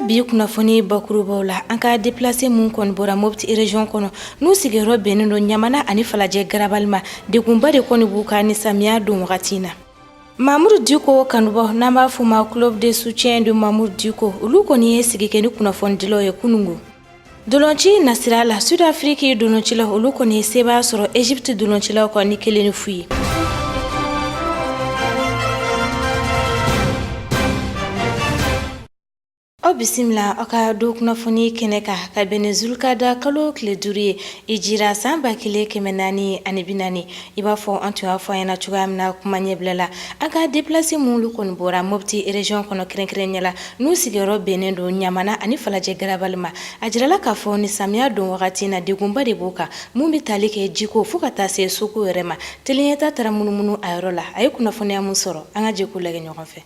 bi kunnafoni bakurubaw la, an ka déplacé mun kɔni bɔra Mopti région kɔnɔ, n'u sigiyɔrɔ bɛnnen don Ɲamana ani Falajɛ garabali ma, degunba de kɔni b'u kan ni samiya don wagati in na. Mamudu Diko kanubaw, n'an b'a f'o ma Club de soutien de Mamudu Diko, olu kɔni ye sigi kɛ ni kunnafonidilaw ye kunungo. Dolonci nasira la, Sud Afrique doloncilaw, olu kɔni ye sebaaya sɔrɔ Egypte doloncilaw kan ni 1-0 ye. Aw bisimila aw ka don kunnafoni kɛnɛ kan ka bɛn ni zulukada kalo tile 5 ye, hijira san 1440. I b'a fɔ an tun y'a fɔ an ɲɛna cogoya min na kuma ɲɛbila la, an ka déplacé minnu kɔni bɔra Mopti région kɔnɔ, kɛrɛnkɛrɛnnenya la n'u sigiyɔrɔ bɛnnen don Ɲamana ani Falajɛ garabali ma, a jirala k'a fɔ ni samiya don wagati na, degunba de b'u kan mun bɛ tali kɛ jiko fo ka taa se soko yɛrɛ ma. Teleɲɛta taara munumunu a yɔrɔ la, a ye kunnafoniya mun sɔrɔ, an ka jɛ k'u lajɛ ɲɔgɔn fɛ.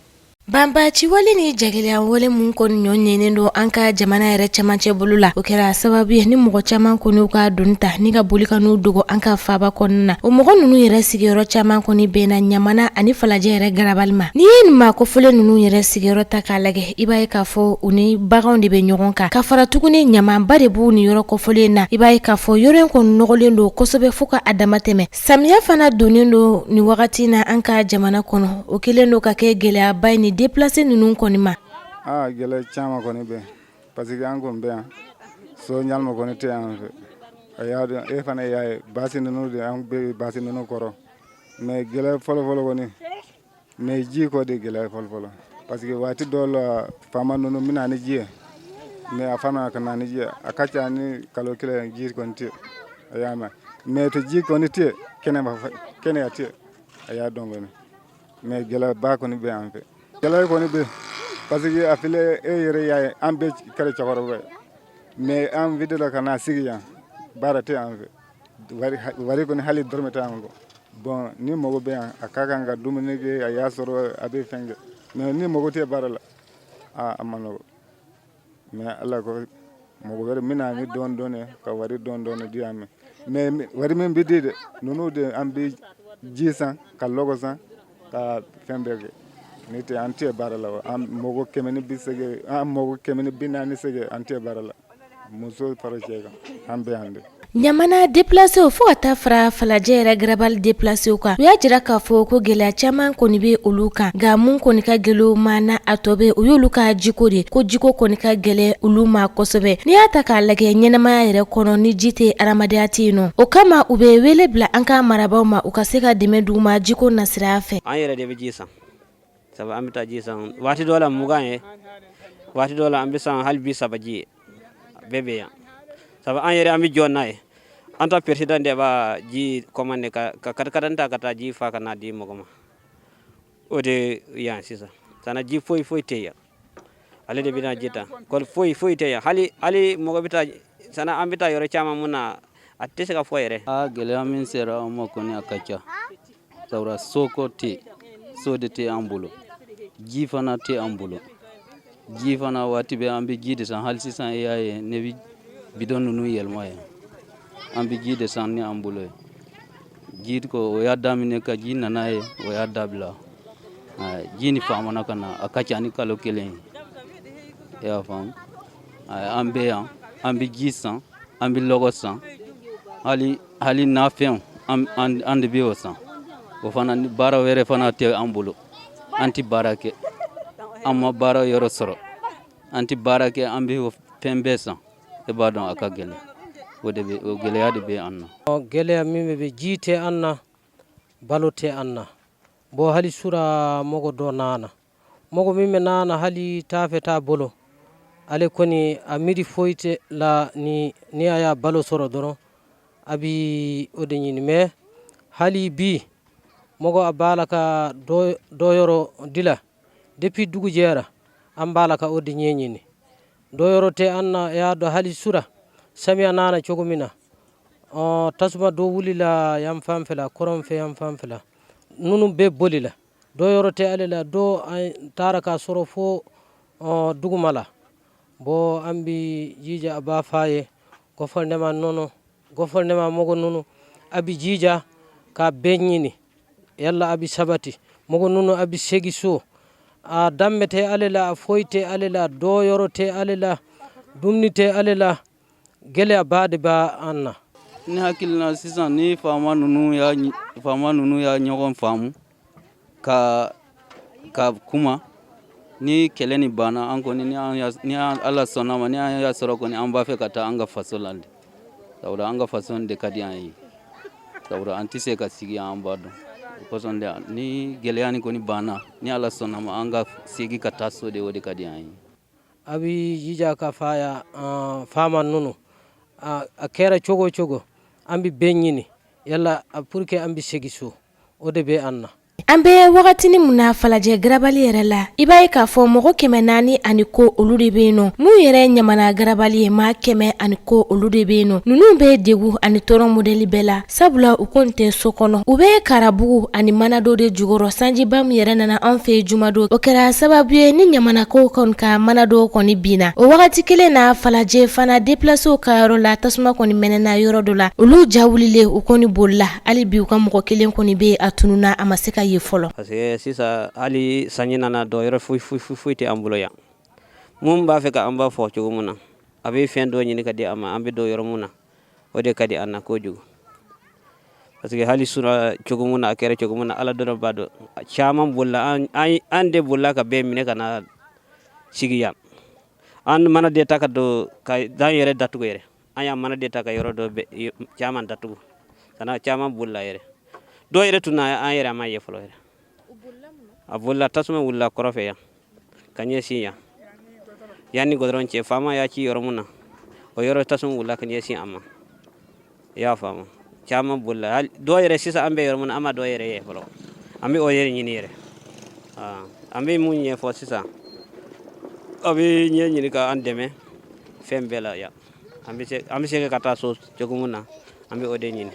Banbaanciwale ni jagɛlɛyawale mun kɔni ɲɔ ɲɛnen don an ka jamana yɛrɛ cɛmancɛ bolo la, o kɛra sababu ye ni mɔgɔ caman kɔni ka doni ta ni ka boli ka n'u dogo an ka faaba kɔnɔna na. O mɔgɔ ninnu yɛrɛ sigiyɔrɔ caman kɔni bɛnna Ɲamana ani Falajɛ yɛrɛ garabali ma. N'i ye nin maa kofɔlen ninnu yɛrɛ sigiyɔrɔ ta k'a lajɛ, i b'a ye k'a fɔ u ni baganw de bɛ ɲɔgɔn kan, ka fara tuguni ɲamanba de b'u ni yɔrɔ kofɔlen na. I b'a ye k'a fɔ yɔrɔ in kɔni nɔgɔlen don kosɛbɛ fo ka a dama tɛmɛ. Samiya fana donnen don nin wagati na an ka jamana kɔnɔ, o kɛlen don ka kɛ gɛlɛyaba ye ni déplacé ninnu kɔni ma. Aa, gɛlɛya caman kɔni bɛ, parce que an kɔni bɛ yan, so ɲanama kɔni tɛ an fɛ. A y'a dɔn, e fana y'a ye, basi ninnu de, an bɛ basi ninnu kɔrɔ. Mais gɛlɛya fɔlɔ-fɔlɔ kɔni, mais ji ko de gɛlɛya fɔlɔ-fɔlɔ, parce que waati dɔw la, faama ninnu bɛ na ni ji ye, mais a fana ka na ni ji ye, a ka ca ni kalo 1, ji kɔni tɛ. A y'a mɛn, mais to ji kɔni tɛ, kɛnɛya tɛ. A y'a dɔn kɔni, mais gɛlɛyaba kɔni bɛ an fɛ. Gɛlɛya kɔni bɛ, parce que a filɛ, e yɛrɛ y'a ye, an bɛɛ kɛra cɛkɔrɔba ye, mais an videla ka na sigi yan, baara tɛ an fɛ, wari kɔni hali dɔrɔmɛ tɛ an kɔ. Bon, ni mɔgɔ bɛ yan, a ka kan ka dumuni kɛ, a y'a sɔrɔ a bɛ fɛn kɛ, mais ni mɔgɔ tɛ baara la, a ma nɔgɔ. Mais ala ko mɔgɔ wɛrɛ bɛna ni dɔɔni dɔɔni ka wari dɔɔni dɔɔni di yan, mais wari min bɛ di dɛ, ninnu de an bɛ ji san, ka lɔgɔ san, ka fɛn bɛɛ kɛ. Ni tɛ, an tɛ baara la. An mɔgɔ 180, an mɔgɔ 148, an tɛ baara la, muso fara cɛ kan, an bɛ yan de. Ɲamana déplacéw fo ka taa fara Falajɛ yɛrɛ garabali déplacéw kan, u y'a jira k'a fɔ ko gɛlɛya caman kɔni bɛ olu kan, nka mun kɔni ka gɛlɛn ma na a tɔ bɛ, o y'olu ka jiko de ko jiko kɔni ka gɛlɛn olu ma kosɛbɛ. N'i y'a ta k'a lajɛ ɲɛnamaya yɛrɛ kɔnɔ, ni ji tɛ, adamadenya tɛ yen nɔ. O kama u bɛ wele bila an ka marabaaw ma, u ka se ka dɛmɛ d'u ma jiko nasira fɛ. An yɛrɛ de bɛ ji san, sabu an bɛ taa ji san waati dɔ la 20 ye, waati dɔ la an bɛ san hali 30 ji ye. Bɛɛ bɛ yan, sabu an yɛrɛ an bɛ jɔ n'a ye. An ta président de b'a ji commandé ka ka ta ka taa ji fa ka n'a di mɔgɔ ma. O de yan sisan sana, ji foyi foyi tɛ yan. Ale de bɛna ji ta kɔni, foyi foyi tɛ yan. Hali hali mɔgɔ bɛ taa sana, an bɛ taa yɔrɔ caman mun na, a tɛ se ka fɔ yɛrɛ. A gɛlɛya min sera an ma kɔni, a ka ca, sabula soko tɛ, so de tɛ an bolo, ji fana tɛ an bolo. Ji fana, waati bɛ an bɛ ji de san. Hali sisan, e y'a ye, ne bɛ bidɔn ninnu yɛlɛma yan, an bɛ ji de san ni an bolo ye. Ji ko, o y'a daminɛ ka ji nana ye, o y'a dabila. Ji ni faamana ka na, a ka ca ni kalo 1 ye. I y'a faamu, an bɛ yan, an bɛ ji san, an bɛ lɔgɔ san, hali hali nafɛnw, an de bɛ o san. O fana, baara wɛrɛ fana tɛ an bolo, an tɛ baara kɛ, an ma baara yɔrɔ sɔrɔ, an tɛ baara kɛ, an bɛ fɛn bɛɛ san. E b'a dɔn, a ka gɛlɛn. O de bɛ, o gɛlɛya de bɛ an na. Gɛlɛya min bɛ, ji tɛ an na, balo tɛ an na. Bon, hali sura mɔgɔ dɔ nana, mɔgɔ min bɛ nana, hali taafe t'a bolo, ale kɔni a miiri foyi tɛ la ni ni a y'a balo sɔrɔ dɔrɔn, a bi o de ɲini. Mais hali bi, mɔgɔ a b'a la ka dɔ yɔrɔ dila depuis dugu jɛra, an b'a la ka o de ɲɛɲini. Dɔ yɔrɔ tɛ an na. Y'a dɔn, hali sura samiya nana cogo min na, ɔ tasuma dɔ wulila yan fan fɛ, kɔrɔn fɛ yan fan fɛ, ninnu bɛɛ boli la, dɔ yɔrɔ tɛ ale la. Dɔ taara k'a sɔrɔ fo duguma la. Bon, an bi jija, a b'a f'a ye gouvernement nɔnɔ, gouvernement mɔgɔ ninnu a bi jija ka bɛɛ ɲini, yalla a bi sabati mɔgɔ ninnu a bi segi so. A danbe tɛ ale la, a foyi tɛ ale la, dɔyɔrɔ tɛ ale la, dumuni tɛ ale la. Gɛlɛyaba de b'a an na. Ni hakilina sisan, ni faama ninnu y'a ɲɔgɔn faamu ka kuma, ni kɛlɛ ni banna, an kɔni, ni Ala sɔnna ma, ni an y'a sɔrɔ kɔni, an b'a fɛ ka taa an ka faso la de, sabula an ka faso de ka di an ye, sabula an tɛ se ka sigi yan, an b'a dɔn. O kosɔn de, ni gɛlɛya ni kɔni banna, ni Ala sɔnna ma, an ka segin ka taa so de, o de ka di an ye. A bɛ jija ka faya faama ninnu, a kɛra cogo o cogo, an bɛ bɛn ɲini yala pour que an bɛ segin so, o de bɛ an na. An bɛ wagatinin mun na, Falajɛ garabali yɛrɛ la, i b'a ye k'a fɔ mɔgɔ 400 ani ko, olu de bɛ yen nɔ. Mun yɛrɛ ɲamana garabali ye, maa 100 ani ko, olu de bɛ yen nɔ. Ninnu bɛ degun ani tɔɔrɔ modèle bɛɛ la, sabula u kɔni tɛ so kɔnɔ, u bɛ karabugu ani manado de jukɔrɔ. Sanjiba min yɛrɛ nana an fɛ jumadon, o kɛra sababu ye ni ɲamanakaw kɔni ka manado kɔni binna. O wagati kelen na, Falajɛ fana déplacéw ka yɔrɔ la, tasuma kɔni mɛnɛna yɔrɔ dɔ la, olu ja wulilen, u kɔni bolila. Hali bi u ka mɔgɔ kelen kɔni bɛ a tununna, a ma se ka ye fɔlɔ. Parce que sisan, hali sanji nana dɔ, yɔrɔ foyi foyi foyi tɛ an bolo yan. Mun b'a fɛ ka an b'a fɔ cogo min na, a bɛ fɛn dɔ ɲini ka di an ma, an bɛ don yɔrɔ mun na, o de ka di an na kojugu. Parce que hali sura cogo min na, a kɛra cogo min na, Ala dɔrɔn b'a dɔn. Caman bolila, an de bolila ka bɛɛ minɛ ka na sigi yan. An mana de ta ka don ka dan yɛrɛ datugu yɛrɛ, an y'a mana de ta ka yɔrɔ dɔ caman datugu ka na. Caman bolila yɛrɛ, dɔw yɛrɛ tun na, an yɛrɛ ma ye fɔlɔ yɛrɛ. A bolila, tasuma wulila kɔrɔfɛ yan ka ɲɛsin yan, yanni goudron cɛ. Faama y'a ci yɔrɔ mun na, o yɔrɔ tasuma wulila ka ɲɛsin an ma. I y'a faamu, caman bolila. Dɔw yɛrɛ sisan, an bɛ yɔrɔ min na, an ma dɔw yɛrɛ ye fɔlɔ. An bɛ o yɛrɛ ɲini yɛrɛ. An bɛ mun ɲɛfɔ sisan, a bɛ ɲɛ ɲini ka an dɛmɛ fɛn bɛɛ la yan. An bɛ se ka taa so cogo min na, an bɛ o de ɲini.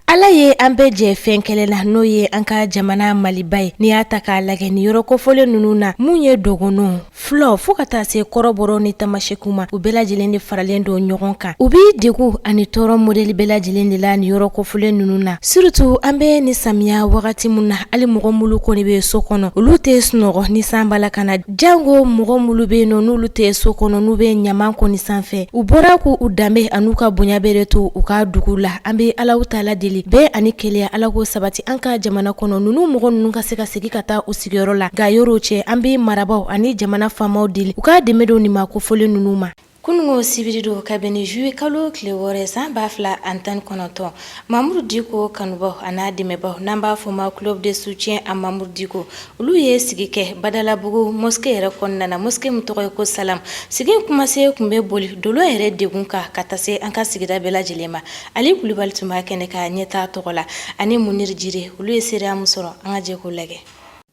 Ala ye an bɛɛ jɛ fɛn kɛlɛ la, n'o ye an ka jamana Maliba ye. N'i y'a ta k'a lajɛ nin yɔrɔ kofɔlen ninnu na, mun ye dɔgɔnɔ fulaw fo ka taa se kɔrɔbɔrɔ ni tamasɛkiw ma, u bɛɛ lajɛlen de faralen don ɲɔgɔn kan. U bɛ degun ani tɔɔrɔ modèle bɛɛ lajɛlen de la nin yɔrɔ kofɔlen ninnu na, surtout an bɛ ni samiya wagati min na. Hali mɔgɔ minnu kɔni bɛ so kɔnɔ, olu tɛ sunɔgɔ ni san b'a la ka na. Jango mɔgɔ minnu bɛ yen nɔ, n'olu tɛ so kɔnɔ, n'u bɛ ɲaman kɔni sanfɛ, u bɔra k'u danbe an'u ka bonya bɛɛ de to u ka dugu la. An bɛ Ala ta deli, bɛɛ ani kelenya, Ala ko sabati an ka jamana kɔnɔ, ninnu mɔgɔ ninnu ka se ka segin ka taa u sigiyɔrɔ la. Nka yɔrɔ cɛ, an bɛ marabaaw ani jamana faamaw deli, u ka dɛmɛ don nin ma kofɔlen ninnu ma. Kununko sibiri don, ka bɛn ni juillet kalo tile 6, san 2019, Mamudu Diko kanubaw a n'a dɛmɛbaw, n'an b'a fɔ ma Club de soutien à Mamudu Diko, olu ye sigi kɛ Badalabugu mosquée yɛrɛ kɔnɔna na, mosquée min tɔgɔ ye ko Salam. Sigi kumase tun bɛ boli dolo yɛrɛ degun kan ka taa se an ka sigida bɛɛ lajɛlen ma. Ali Kulubali tun b'a kɛnɛ ka ɲɛtaa tɔgɔ la, ani Munir Jire, olu ye seereya min sɔrɔ, an ka jɛ k'o lajɛ.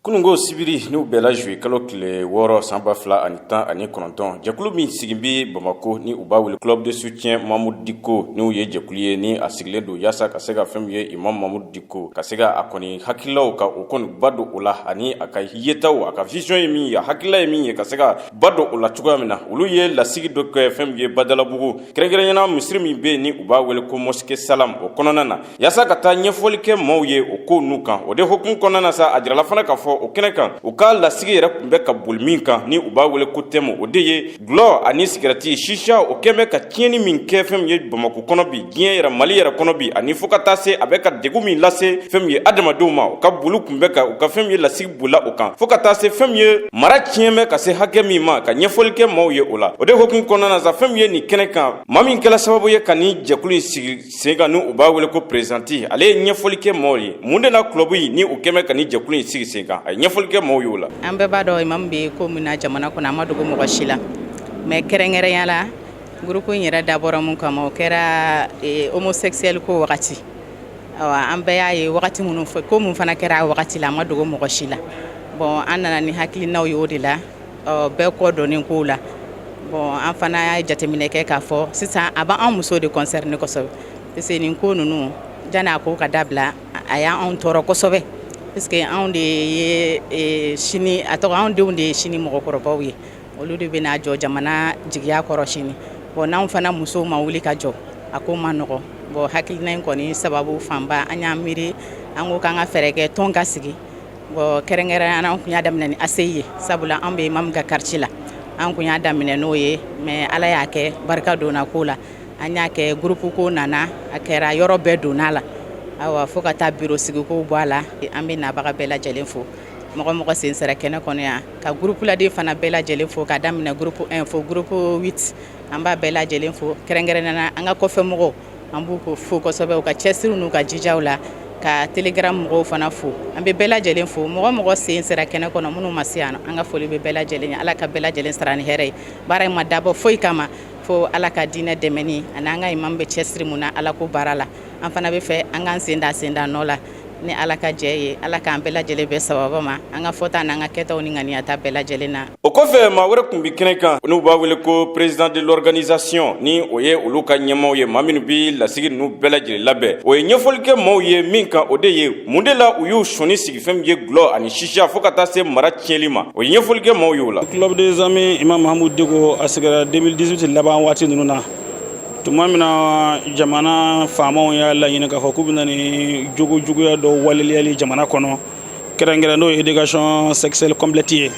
Kununko sibiri, n'u bɛɛla juillet kalo tile 6, san 2019, jɛkulu min sigi bɛ Bamako, ni u b'a wele Club de soutien Mamudu Diko, n'u ye jɛkulu ye ni a sigilen don yaasa ka se ka fɛn min ye Imam Mamudu Diko, ka se ka a kɔni hakililaw ka o kɔni ba don o la, ani a ka yetaw, a ka vision ye min ye, a hakilila ye min ye, ka se ka ba don o la cogoya min na. Olu ye lasigi dɔ kɛ fɛn min ye Badalabugu, kɛrɛnkɛrɛnyana misiri min bɛ yen ni u b'a wele ko mosquée Salam, o kɔnɔna na, yaasa ka taa ɲɛfɔli kɛ maaw ye o ko n'u kan. O de hukumu kɔnɔna na sa, a jirala fana k'a fɔ o kɛnɛ kan, u ka lasigi yɛrɛ tun bɛ ka boli min kan, ni u b'a wele ko thème, o de ye dɔlɔ ani sigɛrɛti sisa, o kɛn bɛ ka tiɲɛni min kɛ fɛn min ye Bamako kɔnɔ bi, diɲɛ yɛrɛ, Mali yɛrɛ kɔnɔ bi, ani fo ka taa se a bɛ ka degun min lase fɛn min ye adamadenw ma. U ka boli tun bɛ ka u ka fɛn min ye lasigi bolila o kan, fo ka taa se fɛn min ye mara tiɲɛ bɛ ka se hakɛ min ma, ka ɲɛfɔli kɛ maaw ye o la. O de hukumu kɔnɔna na sa, fɛn min ye nin kɛnɛ kan, maa min kɛla sababu ye ka nin jɛkulu in sigi sen kan, ni u b'a wele ko président, ale ye ɲɛfɔli kɛ maaw ye mun de na club in ni u kɛmɛ ka nin jɛkulu in sigi sen kan. A ye ɲɛfɔli kɛ maaw ye o la. An bɛɛ b'a dɔn imam bɛ ko min na jamana kɔnɔ, a ma dogo mɔgɔ si la. Mais kɛrɛnkɛrɛnya la, groupe in yɛrɛ dabɔra mun kama, o kɛra homosexuel ko wagati. Awa, an bɛɛ y'a ye wagati minnu fɔ, ko mun fana kɛra a wagati la, a ma dogo mɔgɔ si la. Bon, an nana ni hakilinaw ye o de la, bɛɛ kɔ dɔnnen kow la. Bon, an fana ye jateminɛ kɛ k'a fɔ sisan a b'an muso de concerné kosɛbɛ, parce que nin ko ninnu, janni a ko ka dabila, a y'anw tɔɔrɔ kosɛbɛ, parce que anw de ye sini, a tɔgɔ, anw denw de ye sini mɔgɔkɔrɔbaw ye, olu de bɛna jɔ jamana jigiya kɔrɔ sini. Bon, n'anw fana musow ma wuli ka jɔ, a ko ma nɔgɔ. Bon, hakilina in kɔni sababu fanba, an y'an miiri, an ko k'an ka fɛɛrɛ kɛ tɔn ka sigi. Bon, kɛrɛnkɛrɛnnenya la, an tun y'a daminɛ ni ACI ye, sabula an bɛ imam ka quartier la. An tun y'a daminɛ n'o ye, mais Ala y'a kɛ barika donna ko la. An y'a kɛ groupe ko nana, a kɛra yɔrɔ bɛɛ donna la. Ayiwa, fo ka taa bureau sigikow bɔ a la. An bɛ nabaga bɛɛ lajɛlen fo, mɔgɔ mɔgɔ sen sera kɛnɛ kɔnɔ yan, ka groupe laden fana bɛɛ lajɛlen fo, ka daminɛ groupe 1 fo groupe 8, an b'a bɛɛ lajɛlen fo. Kɛrɛnkɛrɛnnenya la, an ka kɔfɛ mɔgɔw, an b'u fo kosɛbɛ u ka cɛsiri n'u ka jijaw la, ka Telegram mɔgɔw fana fo. An bɛ bɛɛ lajɛlen fo, mɔgɔ mɔgɔ sen sera kɛnɛ kɔnɔ, minnu ma se yan, an ka foli bɛ bɛɛ lajɛlen ye. Ala ka bɛɛ lajɛlen sara ni hɛrɛ ye. Baara in ma dabɔ foyi kama fo Ala ka diinɛ dɛmɛni ani an ka imam bɛ cɛsiri mun na Ala ko baara la. An fana bɛ fɛ an k'an sen da sen da nɔ la ni Ala ka jɛ ye. Ala k'an bɛɛ lajɛlen bɛ sababa ma an ka fɔta n'an ka kɛtaw ni ŋaniyata bɛɛ lajɛlen na. O kɔfɛ, maa wɛrɛ tun bɛ kɛnɛ kan, n'u b'a wele ko président de l'organisation, ni o ye olu ka ɲɛmaaw ye, maa minnu bɛ lasigi ninnu bɛɛ lajɛlen labɛn. O ye ɲɛfɔli kɛ maaw ye min kan, o de ye mun de la u y'u sɔnni sigi fɛn min ye gulɔ ani shisha, fo ka taa se mara tiɲɛli ma. O ye ɲɛfɔli kɛ maaw ye o la. Club des amis Imam Mahmoud Dicko, a sigira 2018 laban waati ninnu na, tuma min na jamana faamaw y'a laɲini k'a fɔ k'u bɛna ni jogo juguya dɔ waleyali jamana kɔnɔ, kɛrɛnkɛrɛn n'o ye éducation sexuelle complète ye,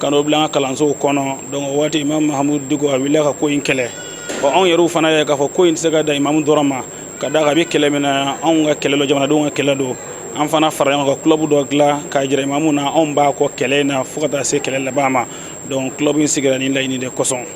ka n'o bila an ka kalansow kɔnɔ. Donc o waati, Imam Mahmoud Dicko a wulila ka ko in kɛlɛ. Ɔ, anw yɛrɛw fana ye k'a fɔ ko in tɛ se ka dan imamu dɔrɔn ma, ka d'a kan a bɛ kɛlɛ min na, anw ka kɛlɛ don, jamanadenw ka kɛlɛ don. An fana fara ɲɔgɔn kan ka club dɔ dilan k'a jira imamu na anw b'a kɔ kɛlɛ in na fo ka taa se kɛlɛ laban ma. Donc club in sigira nin laɲini de kosɔn.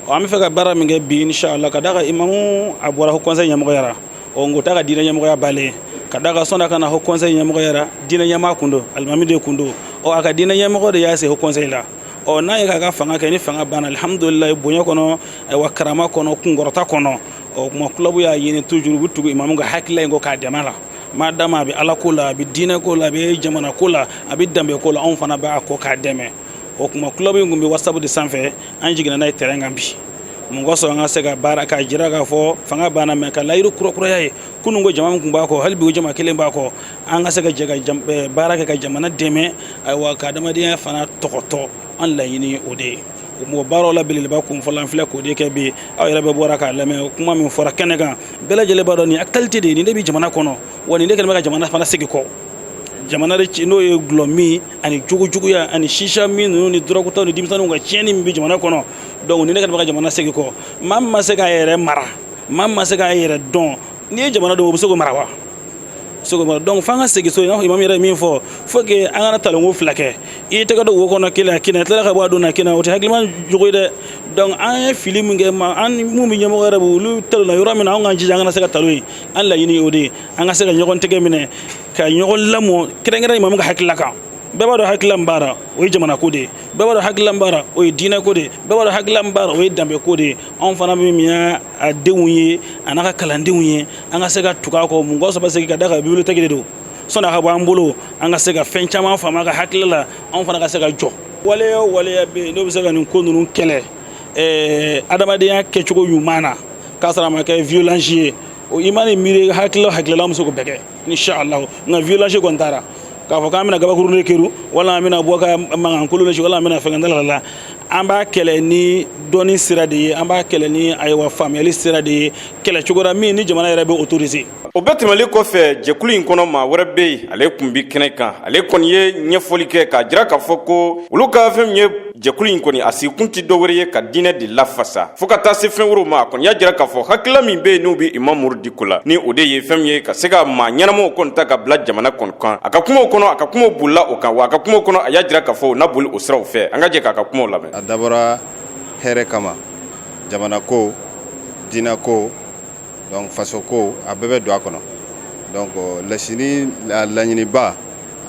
An bɛ fɛ ka baara min kɛ bi, inshallah, ka d'a kan imamu a bɔra haut conseil ɲɛmɔgɔya la, ɔ, nko t'a ka diinɛ ɲɛmɔgɔya balen, ka d'a kan sɔnni a ka na haut conseil ɲɛmɔgɔya la, diinɛ ɲɛmaa kun don, alimami de kun don. Ɔ, a ka diinɛ ɲɛmɔgɔ de y'a se haut conseil la. Ɔ, n'a ye k'a ka fanga kɛ, ni fanga banna, alhamdulilayi, bonya kɔnɔ, ayiwa, karama kɔnɔ, kunkɔrɔta kɔnɔ. Ɔ kuma, club y'a ɲini toujours u bɛ tugu imamu ka hakilila in kɔ k'a dɛmɛ la. Maa dama a bɛ Ala ko la, a bɛ diinɛ ko la, a bɛ jamana ko la, a bɛ danbe ko la, anw fana b'a kɔ k'a dɛmɛ. O kuma, club in tun bɛ WhatsApp de sanfɛ, an jiginna n'a ye terrain kan bi. Mun kosɔn? An ka se ka baara k'a jira k'a fɔ fanga banna, mɛ ka layiru kurakuraya ye kunun ko jama min tun b'a kɔ, hali bi o jama kelen b'a kɔ. An ka se ka jɛ ka baara kɛ ka jamana dɛmɛ, ayiwa, ka adamadenya fana tɔgɔtɔ. An laɲini ye o de ye. O mɔgɔ baaraw la belebeleba kun fɔlɔ, an filɛ k'o de kɛ bi. Aw yɛrɛ bɛ bɔra k'a lamɛn, kuma min fɔra kɛnɛ kan, bɛɛ lajɛlen b'a dɔn nin actualité de ye, nin de bɛ jamana kɔnɔ, wa nin de kɛlen bɛ ka jamana fana segin kɔ. Jamana de n'o ye gulɔ min ani jogojuguya ani shisha min ninnu ni dɔrɔgutaw ni denmisɛnninw ka tiɲɛni min bɛ jamana kɔnɔ. Donc nin de kɛlen bɛ ka jamana segin kɔ. Maa min ma se k'a yɛrɛ mara, maa min ma se k'a yɛrɛ dɔn, n'i ye jamana dɔn, o bɛ se k'o mara wa? Se k'o mara. Donc f'an ka segin so, i n'a fɔ imam yɛrɛ ye min fɔ, faut que an kana talonko fila kɛ. I tɛgɛ don wo kɔnɔ kelen a kelen, tilala ka bɔ a don na kelen, o tɛ hakilima jogo ye dɛ. Donc an ye fili min kɛ, ma an mun bɛ ɲɛmɔgɔ yɛrɛ bolo, olu talonna yɔrɔ min na, anw k'an jija an kana se ka talon yen. An laɲini ye o de ye, an ka se ka ɲɔgɔn tɛgɛ minɛ ka ɲɔgɔn lamɔ, kɛrɛnkɛrɛn imamu ka hakilila kan. Bɛɛ b'a dɔn hakilila min b'a la, o ye jamana ko de ye. Bɛɛ b'a dɔn hakilila min b'a la, o ye diinɛ ko de ye. Bɛɛ b'a dɔn hakilila min b'a la, o ye danbe ko de ye. Anw fana bɛ min y'a denw ye, a n'a ka kalandenw ye, an ka se ka tugu a kɔ. Mun kosɔn? Parce que ka d'a kan bibliothèque de don, sɔnni a ka bɔ an bolo, an ka se ka fɛn caman faamu a ka hakilila la, anw fana ka se ka jɔ. Waleya o waleya bɛ yen n'o bɛ se ka nin ko ninnu kɛlɛ adamadenya kɛcogo ɲuman na, k'a sɔrɔ a ma kɛ violence ye, o i mana miiri hakilila o hakilila la, an bɛ se k'o bɛɛ kɛ inshallah. Nka violence kɔni taara k'a fɔ k'an bɛna gabakurun de keru, wala an bɛna bɔ ka mankan kolon de ci, wala an bɛna fɛn kɛ la, an b'a kɛlɛ ni dɔnni sira de ye, an b'a kɛlɛ ni, ayiwa, faamuyali sira de ye, kɛlɛ cogo la min ni jamana yɛrɛ bɛ autoriser. O bɛɛ tɛmɛlen kɔfɛ, jɛkulu in kɔnɔ, maa wɛrɛ bɛ yen, ale tun bɛ kɛnɛ kan. Ale kɔni ye ɲɛfɔli kɛ k'a jira k'a fɔ ko olu ka fɛn min ye jɛkulu in kɔni, a sigikun tɛ dɔwɛrɛ ye ka diinɛ de lafasa fo ka taa se fɛn wɛrɛw ma. A kɔni y'a jira k'a fɔ hakilila min bɛ yen n'u bɛ Imam Dicko la, ni o de ye fɛn min ye ka se ka maa ɲɛnamaw kɔni ta ka bila jamana kɔni kan. A ka kumaw kɔnɔ, a ka kumaw bolila o kan wa. A ka kumaw kɔnɔ, a y'a jira k'a fɔ o na boli o siraw fɛ. An ka jɛ k'a ka kumaw lamɛn. A dabɔra hɛrɛ kama, jamana ko, diinɛ ko, donc faso ko, a bɛɛ bɛ don a kɔnɔ. Donc lasini laɲiniba,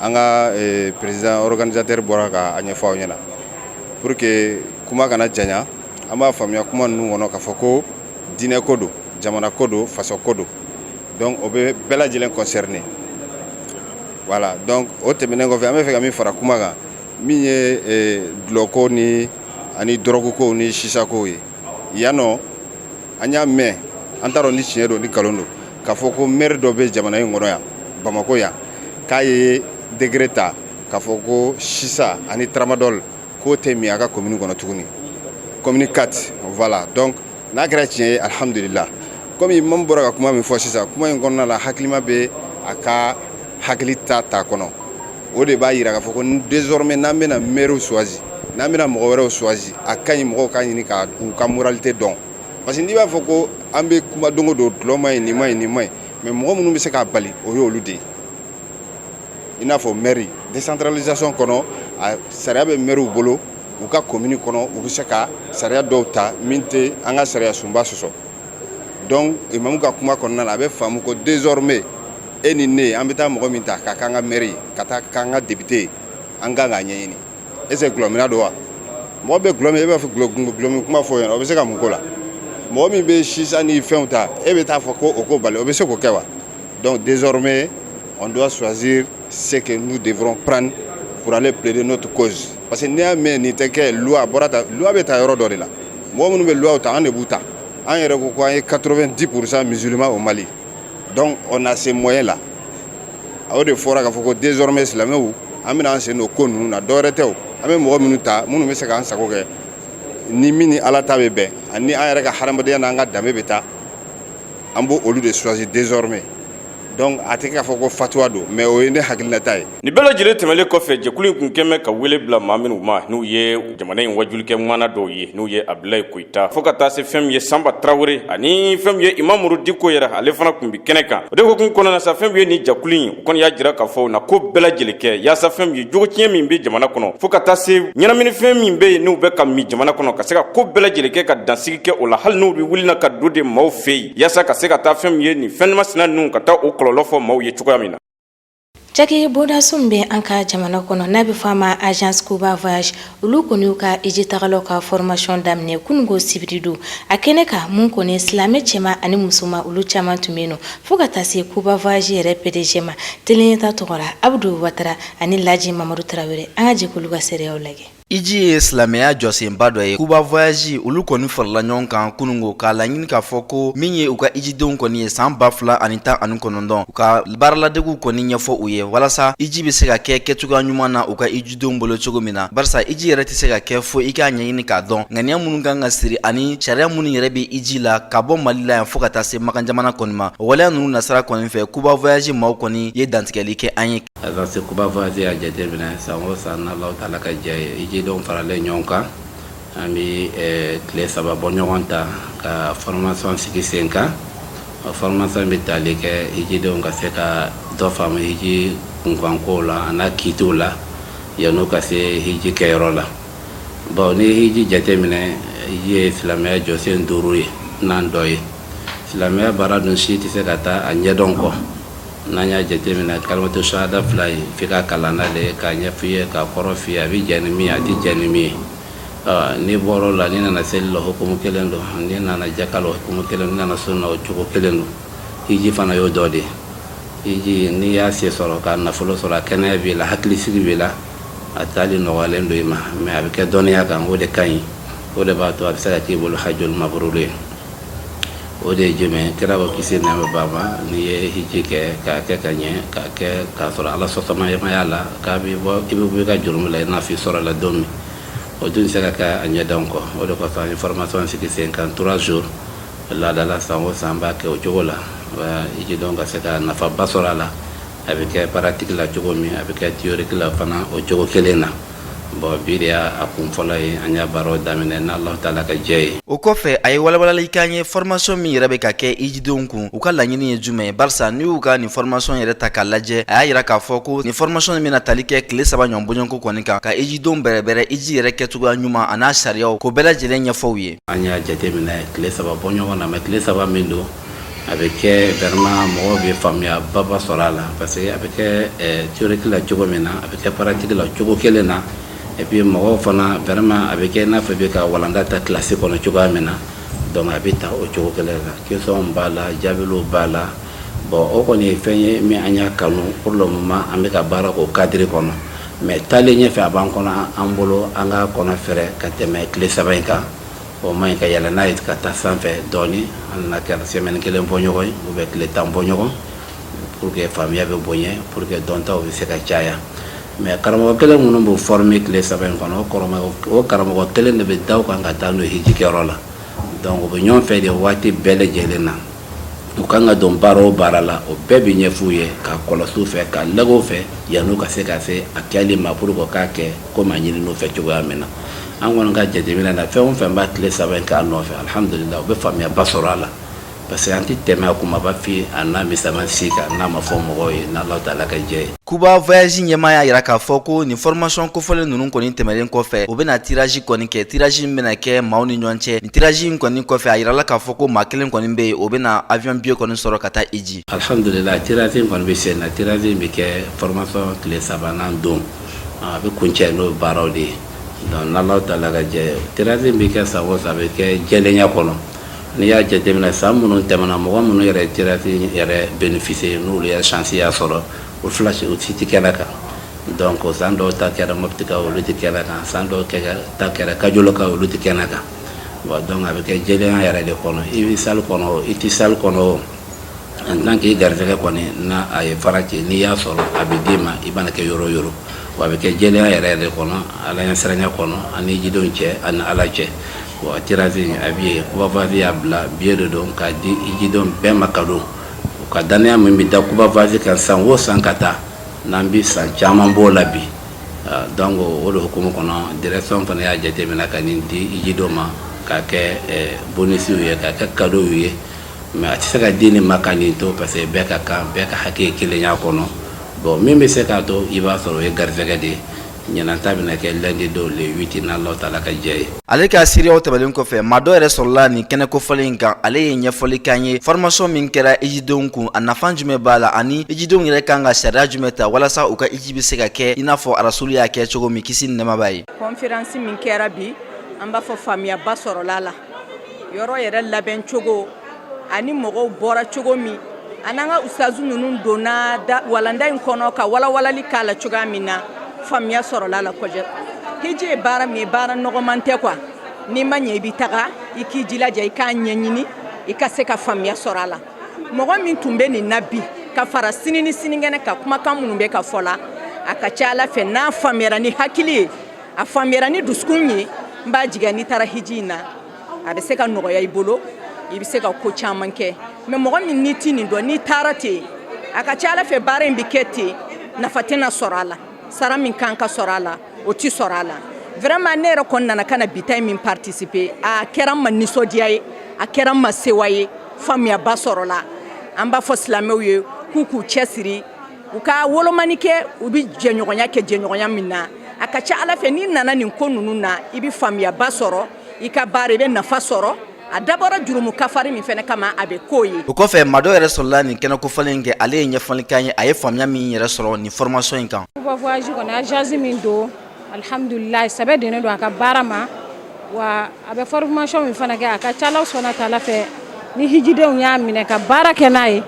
an ka président organisateur bɔra k'a ɲɛfɔ aw ɲɛna. Pour que kuma kana janya, an b'a faamuya kuma ninnu kɔnɔ k'a fɔ ko diinɛ ko don, jamana ko don, faso ko don. Donc o bɛ bɛɛ lajɛlen concerné, voilà. Donc o tɛmɛnen kɔfɛ, an bɛ fɛ ka min fara kuma kan, min ye dulɔko ni ani dɔrɔguko ko ni sisako ye yan nɔ, an y'a mɛn, an t'a dɔn ni tiɲɛ don ni nkalon don, k'a fɔ ko maire dɔ bɛ jamana in kɔnɔ yan, Bamakɔ yan, k'a ye décret ta k'a fɔ ko sisa ani tramadol k'o tɛ min a ka commune kɔnɔ tuguni, commune 4, voilà. Donc n'a kɛra tiɲɛ ye, alhamdulillah. Komi imam bɔra ka kuma min fɔ sisan, kuma in kɔnɔna la, hakilima bɛ a ka hakili ta ta kɔnɔ. O de b'a jira k'a fɔ ko désormais, n'an bɛna maire choisi, n'an bɛna mɔgɔ wɛrɛw choisi, a ka ɲi mɔgɔw k'a ɲini ka u ka moralité dɔn, parce que n'i b'a fɔ ko an bɛ kuma don o don, dɔlɔ ma ɲi, nin ma ɲi, nin ma ɲi, mais mɔgɔ minnu bɛ se k'a bali, o y'olu de ye. I n'a fɔ maire, décentralisation kɔnɔ, a sariya bɛ mairew bolo, u ka commune kɔnɔ, u bɛ se ka sariya dɔw ta min tɛ an ka sariya sunba sɔsɔ. Donc imamu ka kuma kɔnɔna la, a bɛ faamu ko désormais, e ni ne, an bɛ taa mɔgɔ min ta ka k'an ka maire ye, ka taa k'an ka député ye, an kan k'a ɲɛɲini, est ce que gulɔmina don wa? Mɔgɔ bɛ gulɔ min, e b'a fɔ gulɔmin kuma fɔ o ɲɛna, o bɛ se ka mun k'o la? Mɔgɔ min bɛ chicha ni fɛnw ta, e bɛ taa fɔ ko o ko bali, o bɛ se k'o kɛ wa? Donc désormais, on doit choisir ce que nous devrons prendre pour aller plaider notre cause, parce que n'i y'a mɛn nin tɛ kɛ, loi bɔra ta, loi bɛ ta yɔrɔ dɔ de la. Mɔgɔ minnu bɛ loi ta, an de b'u ta. An yɛrɛ ko an ye 90 % musulmans au Mali, donc on a ces moyens là. O de fɔra k'a fɔ ko désormais, silamɛw, an bɛna an sen don ko ninnu na. Dɔwɛrɛ tɛ o, an bɛ mɔgɔ minnu ta, minnu bɛ se k'an sago kɛ, ni min ni Ala ta bɛ bɛn, ani an yɛrɛ ka hadamadenya n'an ka danbe bɛ taa, an b'o olu de choisir désormais. Donc a tɛ k'a fɔ ko fatuwa don, mais o ye ne hakilinata ye. Nin bɛɛ lajɛlen tɛmɛlen kɔfɛ, jɛkulu in kun kɛn bɛ ka wele bila maa minnu ma, n'u ye jamana in wajulikɛ ŋana dɔw ye, n'u ye Abilayi Koyita, fɔɔ ka taa se fɛn min ye Sanba Tarawele, ani fɛn min ye Imamuru Diko yɛrɛ, ale fana kun bi kɛnɛ kan. O de hukumu kɔnɔna sa, fɛn min ye nin jɛkulu in, u kɔni y'a jira k'a fɔ u na ko bɛɛ lajɛlen kɛ yaasa fɛn min ye jogo tiɲɛ min bɛ jamana kɔnɔ, fɔɔ ka taa se ɲɛnaminifɛn min bɛ yen n'u bɛ ka min jamana kɔnɔ, ka se ka ko bɛɛ lajɛlen kɛ ka dansigi kɛ o la, hali n'u bɛ wuli na ka don de maaw fɛ yen, yaasa ka se ka taa fɛn min ye nin fɛn masina ninnu, ka taa o kɔlɔlɔ fɔ maaw ye cogoya min na. Cakɛ bondaso min bɛ an ka jamana kɔnɔ, n'a bɛ fɔ a ma Agence Kuba Voyage, olu kɔni y'u ka hiji tagalaw ka formation daminɛ kununko sibiri don. A kɛnɛ kan, mun kɔni silamɛ cɛman ani musoman, olu caman tun bɛ yen nɔ, fo ka taa se Kuba Voyage yɛrɛ PDG ma. Teleɲɛta tɔgɔ la, Abudu Watara ani Laji Mamadu Tarawele, an ka jɛ k'olu ka seereyaw lajɛ. Hiji ye silamɛya jɔsenba dɔ ye. Kuba Voyage, olu kɔni farala ɲɔgɔn kan kunungo k'a laɲini k'a fɔ ko min ye u ka hijidenw kɔni ye san 2019, u ka baaraladegiw kɔni ɲɛfɔ u ye, walasa hiji bɛ se ka kɛ kɛcogoya ɲuman na u ka hijidenw bolo cogo min na, barisa hiji yɛrɛ tɛ se ka kɛ fo i k'a ɲɛɲini k'a dɔn ŋaniya minnu kan ka siri ani sariya minnu yɛrɛ bɛ hiji la, ka bɔ Mali la yan fo ka taa se Makan jamana kɔni ma. O waleya ninnu nasira kɔni fɛ, Kuba Voyage maaw kɔni ye dantigɛli kɛ an ye. Agence Kuba Voyage y'a jateminɛ, san o san, n'Alahu taala ka jɛ ye, hijidenw faralen ɲɔgɔn kan, an bɛ tile 3 bɔ ɲɔgɔn ta ka formation sigi sen kan. O formation bɛ tali kɛ hijidenw ka se ka dɔ faamu hiji kunkankow la a n'a kiitiw la, yan'u ka se hiji kɛyɔrɔ la. Bon, ni hiji jateminɛ, hiji ye silamɛya jɔsen 5 ye n'an dɔ ye. Silamɛya baara dun si tɛ se ka taa a ɲɛdɔn kɔ. N'an y'a jateminɛ, kalimatu shahada fila ye, f'i ka kalan n'ale ye, k'a ɲɛf'i ye, k'a kɔrɔ f'i ye, a bɛ jɛn ni min ye, a tɛ jɛn ni min ye. N'i bɔra o la, n'i nana seli la, hukumu kelen don. N'i nana jaka la, hukumu kelen don. N'i nana sun na, o cogo kelen don. Hiji fana y'o dɔ de ye. Hiji, n'i y'a se sɔrɔ, ka nafolo sɔrɔ, a kɛnɛya b'i la, hakilisigi b'i la, a taali nɔgɔyalen don i ma. Mais a bɛ kɛ dɔnniya kan, o de ka ɲi. O de b'a to a bɛ se ka k'i bolo hajjul mabrur ye. O de ye jumɛn? Kira ko, kisi nɛɛma b'a ma, n'i ye hiji kɛ k'a kɛ ka ɲɛ, k'a kɛ k'a sɔrɔ Ala sɔsɔmaya la, k'a bɛ bɔ, i bɛ bɔ i ka jurumu la i n'a fɔ i sɔrɔla don min. O dun tɛ se ka kɛ a ɲɛdɔn kɔ. O de kosɔn an ye formation sigi sen kan 3 jours. Laadala, san o san, an b'a kɛ o cogo la, hijidenw ka se ka nafaba sɔrɔ a la. A bɛ kɛ pratique la cogo min, a bɛ kɛ théorique la fana o cogo kelen na. Bon, bi de y'a kun fɔlɔ ye, an y'a baaraw daminɛ n'Alahu taala ka jɛ ye. O kɔfɛ, a ye walawalali k'an ye formation min yɛrɛ bɛ ka kɛ hijidenw kun, u ka laɲini ye jumɛn ye, barisa n'i y'u ka nin formation yɛrɛ ta k'a lajɛ, a y'a yira k'a fɔ ko nin formation in bɛna tali kɛ tile 3 ɲɔgɔn bɔɲɔgɔnko kɔni kan, ka hijidenw bɛrɛbɛrɛ hiji yɛrɛ kɛcogoya ɲuman a n'a sariyaw, k'o bɛɛ lajɛlen ɲɛfɔ u ye. An y'a jateminɛ tile 3 bɔ ɲɔgɔn na, mais tile 3 min don, a bɛ kɛ vraiment mɔgɔw bɛ faamuya baba sɔrɔ a la, parce que a bɛ kɛ théorique la cogo min na, a bɛ kɛ pratique la cogo kelen na. Et puis mɔgɔw fana, vraiment, a bɛ kɛ i n'a fɔ i bɛ ka walanda ta classe kɔnɔ cogoya min na. Donc a bɛ ta o cogo kelen la, question b'a la, jaabiliw b'a la. Bon, o kɔni ye fɛn ye min an y'a kanu. Pour le moment, an bɛ ka baara k'o cadre kɔnɔ, mais taalen ɲɛfɛ, a b'an kɔnɔ, an bolo, an ka kɔnɔ fɛrɛ ka tɛmɛ tile 3 in kan. O ma ɲi ka yɛlɛ n'a ye ka taa sanfɛ dɔɔni, hali n'a kɛra semaine kelen bɔ ɲɔgɔn ye ou bien tile 10 bɔ ɲɔgɔn, pour que faamuya bɛ bonya, pour que dɔntaw bɛ se ka caya. Mais karamɔgɔ kelen minnu b'o former tile 3 in kɔnɔ, o karamɔgɔ kelen de bɛ da u kan ka taa n'o ye hijikɛyɔrɔ la. Donc u bɛ ɲɔgɔn fɛ de waati bɛɛ lajɛlen na. U kan ka don baara o baara la, o bɛɛ bɛ ɲɛf'u ye, ka kɔlɔsi u fɛ, ka lagɛ u fɛ, yan'u ka se ka se a kɛli ma pour que k'a kɛ komi a ɲinin'u fɛ cogoya min na. An kɔni ka jateminɛ na, fɛn o fɛn b'a tile 3 in k'a nɔfɛ, alhamdulillah, u bɛ faamuyaba sɔrɔ a la, parce que an tɛ tɛmɛ a kumaba fi a n'a misɛnman si kan n'a ma fɔ mɔgɔw ye, n'Alahu taala ka jɛ ye. Kuba Voyage ɲɛmaa y'a jira k'a fɔ ko nin formation kofɔlen ninnu kɔni tɛmɛnen kɔfɛ, u bɛna tirage kɔni kɛ, tirage min bɛna kɛ maaw ni ɲɔgɔn cɛ. Nin tirage in kɔni kɔfɛ, a jirala k'a fɔ ko maa kelen kɔni bɛ yen, o bɛna avion billet kɔni sɔrɔ ka taa hiji. Alhamdulillah, tirage in kɔni bɛ sen na. Tirage in bɛ kɛ formation tile sabanan don, a bɛ kuncɛ n'o baaraw de ye. Donc n'Alahu taala ka jɛ ye, tirage in bɛ kɛ san o san, a bɛ kɛ jɛlenya kɔnɔ. N'i y'a jateminɛ, san minnu tɛmɛna, mɔgɔ minnu yɛrɛ ye tirage yɛrɛ bénéficier, n'olu ye chance y'a sɔrɔ, o fila o si tɛ kɛnɛ kan. Donc san dɔw ta kɛra Mopti ka, olu tɛ kɛnɛ kan. San dɔw ta kɛra Kajolo ka, olu tɛ kɛnɛ kan. Bon, donc a bɛ kɛ jɛlenya yɛrɛ de kɔnɔ. I bɛ salle kɔnɔ, i tɛ salle kɔnɔ, en tant que i garisɛgɛ kɔni n'a a ye fara ci, n'i y'a sɔrɔ, a bɛ d'i ma, i mana kɛ yɔrɔ o yɔrɔ. Wa a bɛ kɛ jɛlenya yɛrɛ de kɔnɔ, ala ɲɛsiranya kɔnɔ, ani jidenw cɛ ani Ala cɛ. Wa tirage a bɛ yen, Kuba Voyage y'a bila billet de don k'a di jidenw bɛɛ ma cadeau. U ka danaya min bɛ da Kuba Voyage kan san o san ka taa, n'an bɛ san caman b'o la bi. Donc o de hukumu kɔnɔ, direction fana y'a jateminɛ ka nin di jidenw ma, k'a kɛ bonus ye, k'a kɛ cadeau ye. Mais a tɛ se ka di nin ma ka nin to, parce que bɛɛ ka kan, bɛɛ ka hakɛ ye kelenya kɔnɔ. Bon, min bɛ se k'a to i b'a sɔrɔ, o ye garisɛgɛ de ye. Ɲinan ta bɛna kɛ lundi don, le 8, n'Alahu taala ka jɛ ye. Ale ka seereyaw tɛmɛnen kɔfɛ, maa dɔ yɛrɛ sɔrɔla nin kɛnɛ kofɔlen in kan. Ale ye ɲɛfɔli k'an ye formation min kɛra hijidenw kun, a nafa jumɛn b'a la, ani hijidenw yɛrɛ kan ka sariya jumɛn ta walasa u ka hiji bɛ se ka kɛ i n'a fɔ arasulu y'a kɛ cogo min, kisi ni nɛɛma b'a ye. Conférence min kɛra bi, an b'a fɔ faamuyaba sɔrɔla la. Yɔrɔ yɛrɛ labɛn cogo ani mɔgɔw bɔra cogo min, ani an ka ustazu ninnu donna walanda in kɔnɔ ka walawalali k'a la cogoya min na, faamuya sɔrɔla la kosɛbɛ. Hiji ye baara min ye, baara nɔgɔman tɛ quoi. N'i ma ɲɛ i bɛ taga, i k'i jilaja, i k'a ɲɛɲini, i ka se ka faamuya sɔrɔ a la. Mɔgɔ min tun bɛ nin na bi ka fara sini ni sinikɛnɛ ka kumakan minnu bɛ ka fɔ la, a ka ca Ala fɛ, n'a faamuyara ni hakili ye, a faamuyara ni dusukun ye, n b'a jigiya n'i taara hiji in na, a bɛ se ka nɔgɔya i bolo, i bɛ se ka ko caman kɛ. Mais mɔgɔ min n'i ti nin dɔn, n'i taara ten, a ka ca Ala fɛ, baara in bɛ kɛ ten, nafa tɛna sɔrɔ a la. Sara min kan ka sɔrɔ a la, o ti sɔrɔ a la. Vraiment, ne yɛrɛ kɔni nana ka na bi ta in min participer, a kɛra n ma nisɔndiya ye, a kɛra n ma sewa ye, faamuyaba sɔrɔla. An b'a fɔ silamɛw ye k'u k'u cɛsiri, u ka wolomani kɛ, u bɛ jɛɲɔgɔnya kɛ jɛɲɔgɔnya min na. A ka ca Ala fɛ, n'i nana nin ko ninnu na, i bɛ faamuyaba sɔrɔ i ka baara, i bɛ nafa sɔrɔ. A dabɔra jurumu kafari min fana kama, a bɛ k'o ye. O kɔfɛ, maa dɔ yɛrɛ sɔrɔla nin kɛnɛ kofɔlen in kɛ. Ale ye ɲɛfɔli k'an ye, a ye faamuya min yɛrɛ sɔrɔ nin formation in kan. Kuba Voyage kɔni, agence min don, alhamdulilayi, sɛbɛ dennen don a ka baara ma. Wa a bɛ formation min fana kɛ, a ka ca Ala sɔnna taala fɛ, ni hijidenw y'a minɛ ka baara kɛ n'a ye,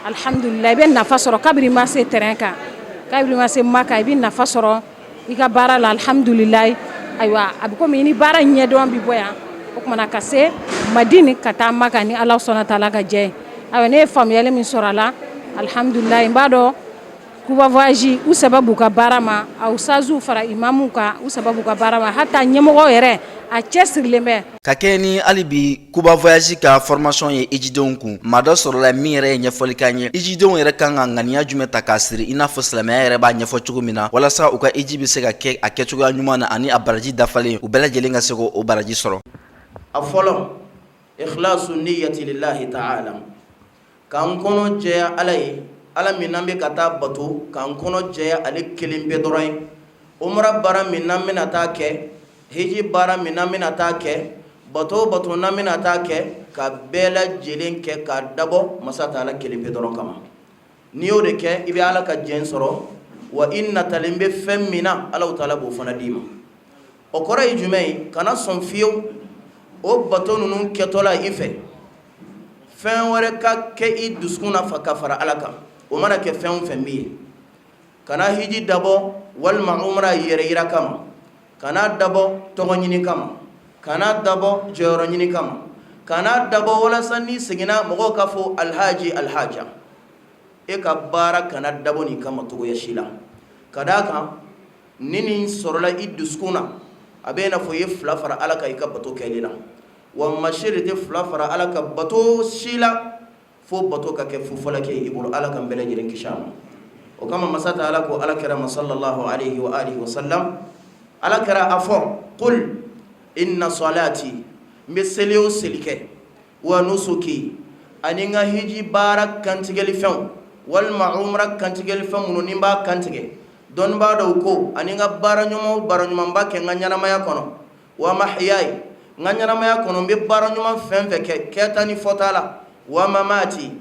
alhamdulilayi, i bɛ nafa sɔrɔ. Kabini i ma se terrain kan, kabini i ma se Maka, i bɛ nafa sɔrɔ i ka baara la, alhamdulilayi. Ayiwa, a bɛ komi i ni baara ɲɛdɔn bɛ bɔ yan, o kumana ka se Madini ka taa Maka, ni Ala sɔnna taala ka jɛ ye. Ayiwa, ne ye faamuyali min sɔrɔ a la, alhamdulilayi, n b'a dɔn Kuba Voyage u sɛbɛ b'u ka baara ma, a ustazuw fara imamuw kan, u sɛbɛ b'u ka baara ma, hata ɲɛmɔgɔ yɛrɛ a cɛ sirilen bɛ. Ka kɛ ni hali bi Kuba Voyage ka formation ye hijidenw kun, maa dɔ sɔrɔla min yɛrɛ ye ɲɛfɔli k'an ye, hijidenw yɛrɛ kan ka ŋaniya jumɛn ta k'a siri i n'a fɔ silamɛya yɛrɛ b'a ɲɛfɔ cogo min na, walasa u ka hiji bɛ se ka kɛ a kɛcogoya ɲuman na, ani a baraji dafalen, u bɛɛ lajɛlen ka se k'o baraji sɔrɔ. A fɔlɔ, ikhlasu niyyati lillahi ta'ala, k'an kɔnɔ jɛya Ala ye, Ala min n'an bɛ ka taa bato, k'an kɔnɔ jɛya ale kelen pe dɔrɔn ye. Umra baara min n'an bɛna taa kɛ, hiji baara min n'an bɛna taa kɛ, bato o bato n'an bɛna taa kɛ, ka bɛɛ lajɛlen kɛ k'a dabɔ masa taala kelen pe dɔrɔn kama. N'i y'o de kɛ, i bɛ Ala ka jɛn sɔrɔ, wa i natalen bɛ fɛn min na, Alahu taala b'o fana d'i ma. O kɔrɔ ye jumɛn ye? Kana sɔn fiyewu o bato ninnu kɛtɔla i fɛ, fɛn wɛrɛ ka kɛ i dusukun na fa ka fara Ala kan. O mana kɛ fɛn o fɛn min ye, kana hiji dabɔ walima umra yɛrɛ yira kama, kana dabɔ tɔgɔ ɲini kama, kana dabɔ jɔyɔrɔ ɲini kama, kana dabɔ walasa n'i seginna mɔgɔw ka fɔ alhaji alhaja. E ka baara kana dabɔ nin kama cogoya si la. Ka d'a kan, ni nin sɔrɔla i dusukun na, a bɛ i n'a fɔ i ye fila fara Ala kan i ka bato kɛli la. Wa maa si de tɛ fila fara Ala ka bato si la. Fo bato ka kɛ fufalaki ye i bolo. Ala k'an bɛɛ lajɛlen kisi a ma. O kama masa taala ko ala kira ma sallallahu alaihi wa alihi wa sallam, ala kira a fɔ: qul inna salati, n bɛ seli o seli kɛ, wa nusuki, ani n ka hiji baara kantigɛli fɛnw walima umra kantigɛli fɛn minnu ni n b'a kantigɛ. Dɔnnibaa dɔw ko ani n ka baara ɲuman o baara ɲuman b'a kɛ n ka ɲɛnamaya kɔnɔ, wa mahyaya, n ka ɲɛnamaya kɔnɔ n bɛ baara ɲuman fɛn fɛn kɛ, kɛta ni fɔta la, wa mamati,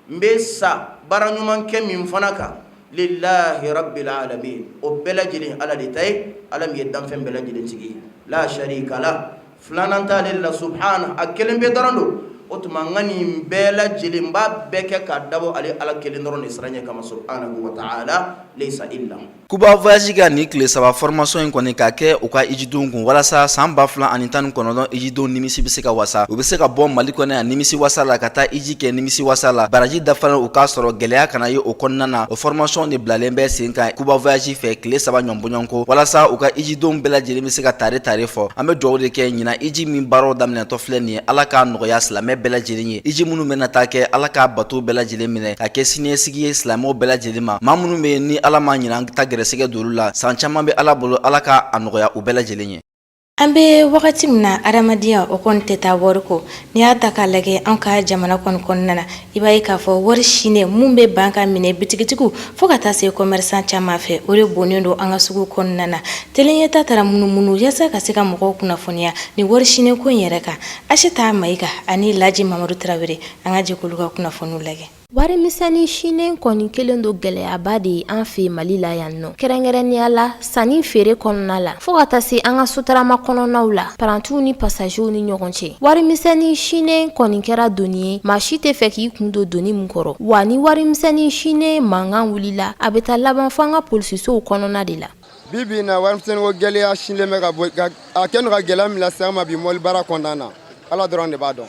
n bɛ sa baara ɲuman kɛ min fana kan, lillahi rabbil alamin, o bɛɛ lajɛlen ala de ta ye, ala min ye danfɛn bɛɛ lajɛlen tigi ye, la sharika la, filanan t'ale la, subhana, a kelen pe dɔrɔn don. O tuma n ka nin bɛɛ lajɛlen, n b'a bɛɛ kɛ k'a dabɔ ale ala kelen dɔrɔn de siranɲɛ kama, subhanahu wa ta'ala, laysa illa. Kuba voyage ka nin tile 3 formation in kɔni ka kɛ u ka ijidenw kun walasa san 2019 ijidenw nimisi bɛ se ka wasa, u bɛ se ka bɔ Mali kɔnɔ yan nimisi wasa la ka taa iji kɛ nimisi wasa la, baraji dafalen u k'a sɔrɔ, gɛlɛya kana ye o kɔnɔna na. O formation de bilalen bɛ sen kan Kuba voyage fɛ tile 3 ɲɔgɔnbɔɲɔgɔnko walasa u ka ijidenw bɛɛ lajɛlen bɛ se ka tare tare fɔ. An bɛ dugawu de kɛ ɲinan iji min baaraw daminɛtɔ filɛ nin ye, Ala k'a nɔgɔya silamɛ bɛɛ lajɛlen ye. Iji minnu bɛna taa kɛ, Ala k'a bato bɛɛ lajɛlen minɛ ka kɛ siniɲɛsigi ye silamɛw bɛɛ lajɛlen ma. Maa minnu bɛ yen ni Ala ma ɲinan ta gɛrɛsɛgɛ don olu la, san caman bɛ Ala bolo, Ala ka a nɔgɔya u bɛɛ lajɛlen ye. An bɛ wagati min na, adamadenya o kɔni tɛ taa wari kɔ. N'i y'a ta k'a lajɛ an ka jamana kɔni kɔnɔna na, i b'a ye k'a fɔ wari sinen mun bɛ ban ka minɛ bitigitigiw fo ka taa se commerçant caman fɛ, o de bonnen don an ka sugu kɔnɔna na. Tele Ɲɛta taara munumunu yaasa ka se ka mɔgɔw kunnafoniya ni wari sinen ko in yɛrɛ kan. Asita Mayiga ani Laji Mamadu Tarawele, an ka jɛ k'olu ka kunnafoniw lajɛ. Warimisɛnnin sinen kɔni kɛlen don gɛlɛyaba de ye an fɛ Mali la yan nɔ, kɛrɛnkɛrɛnnenya la sanni feere kɔnɔna la, fo ka taa se an ka sotarama kɔnɔnaw la, parantiw ni pasazew ni ɲɔgɔn cɛ. Warimisɛnnin sinen kɔni kɛra doni ye, maa si tɛ fɛ k'i kun don doni min kɔrɔ. Wa ni warimisɛnnin sinen mankan wulila, a bɛ taa laban fo an ka polisisow kɔnɔna de la. Bi bi in na, warimisɛnnin ko gɛlɛya sinlen bɛ ka bɔ a kɛ ka gɛlɛya min lase an ma bi mobili baara kɔnɔna na, Ala dɔrɔn de b'a dɔn,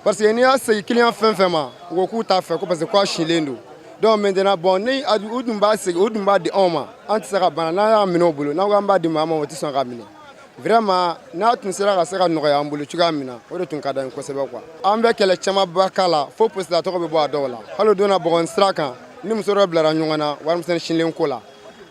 parce que n'i y'a segin client fɛn fɛn ma, u ko k'u t'a fɛ, ko parce que k'a sinlen don. Donc maintenant, bon, ni u dun b'a segin, u dun b'a di anw ma, an tɛ se ka bana n'an y'a minɛ u bolo. N'an ko an b'a di maa ma, o tɛ sɔn k'a minɛ. Vraiment, n'a tun sera ka se ka nɔgɔya an bolo cogoya min na, o de tun ka d'an ye kosɛbɛ quoi. An bɛ kɛlɛ camanba k'a la fo poste tɔgɔ bɛ bɔ a dɔw la. Hali o don na, Bɔgɔnin sira kan, ni muso dɔ bilara ɲɔgɔn na warimisɛnnin sinlen ko la.